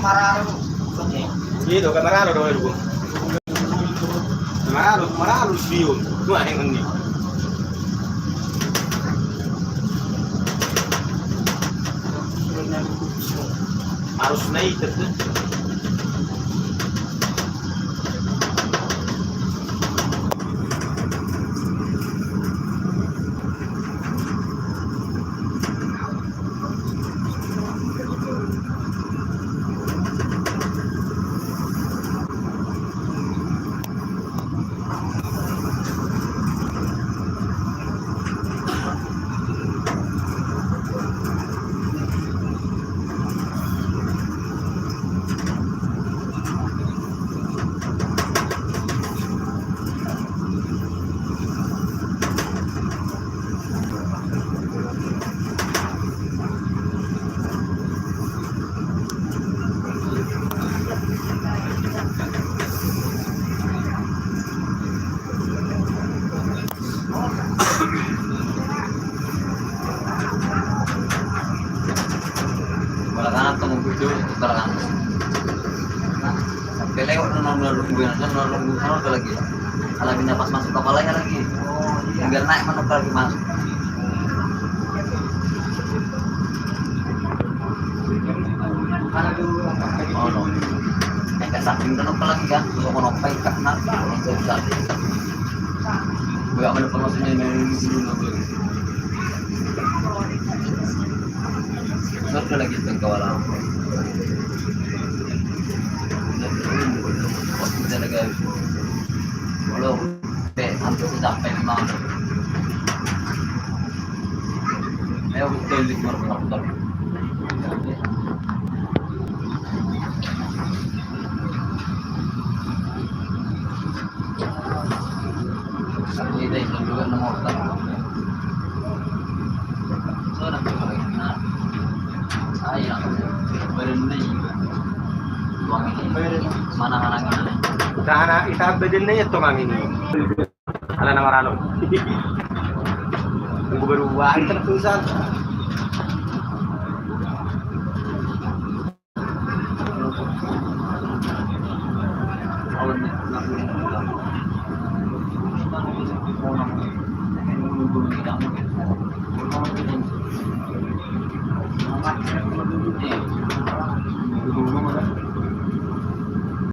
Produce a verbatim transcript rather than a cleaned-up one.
Maralo. Iya, do, maralo do, do. Maralo, maralo, spion. Wah, yang ini. Harus naik, tetep. Bola kanan, tunggu, bujur, bola kanan. Nah, sampai lewat, nol, nol, nol, nol, nol, nol, nol, lagi. Kalau pindah pas masuk kapal lagi, lagi. Tinggal naik, mana lagi masuk. Olo. Eka saking kan opa lagi kan, kalau mau nopai kan, nah, kalau nggak usah. Gak ada promosi yang dulu. Surga lagi tengkawala. Kalau Pe, hampir sampai memang. Ayo, betul di luar kota. Ini deh, juga nomor satu. Sudah, nah. Saya, badan ini juga. Uang ini, mana anaknya? Ita, ita badan ini, tuh, Mang, ini. Ala na maralo. Tunggu baru buat tertusan.